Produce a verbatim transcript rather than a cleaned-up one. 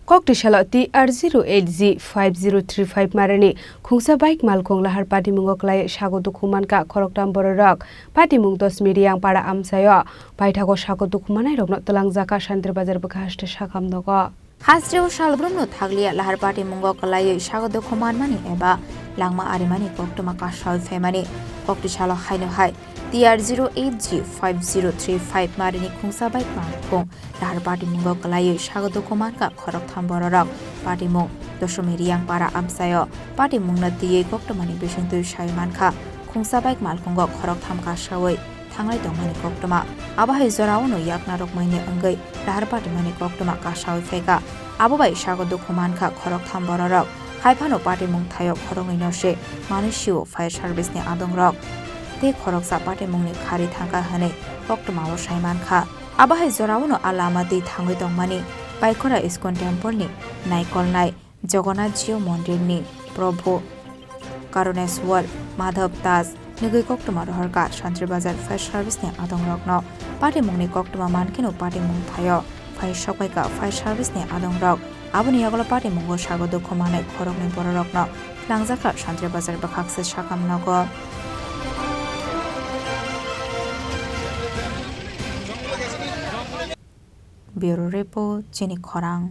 Koktisalo T R zero eight G five zero three five marini khungsa bike malkhung lahar patimungo kwlaiwi sago dukhu mankha khoroktham bororok. Patimung Dosmi Riyangpara amchaio paithago sago dukhu manairokno twlangjakha Santri Bazar bwkha haste sakam nogo. Hasteo salbrumno thakliya lahar patimungo kwlaiwi sago dukhu manmani eba langma arimani koktwma kasawi phaimani. Koktisalo haino hai T R zero eight G five zero three five marini khungsa bike malkhung lahar patimungo kwlaiwi sago dukhu mankha khoroktham bororok. Patimung Dosmi Riyangpara amchaio patimungno twiwi koktwmani bisingtwi sawi mankha. Khungsa bike malkhungo khoroktham kasawi thanglai tongmani koktwma. Abo hai jorao no yakna rwkmani wngwi lahar patimani koktwma kasawi phaikha. Abo bai sago dukhu mankha khoroktham bororok. Haiphano patimung thaio khoroknwi no se manwi sio fire service ni adongrok. Tei khoroksa patimungni khari thangkha hwnwi koktwmao sai mankha. Abo hai jorao no a lama twi thangwi tongmani Baikora Iskon Temple ni naikolnai Jagannath Jio Mondir ni Prabhu Karuneswar Madhav Das nugwi koktwma rohorkha Santri Bazar Fire Service ni adongrokno. Patimungni koktwma mankheno patimung thaio phai sokpaikha Fire Service ni adongrok. Aboni yagulo patimungo sago dukhu manai khoroknwi bororokno langjakha Santri Bazar bwkhakse sakam nogo. Bureau Report, Chini Khorang.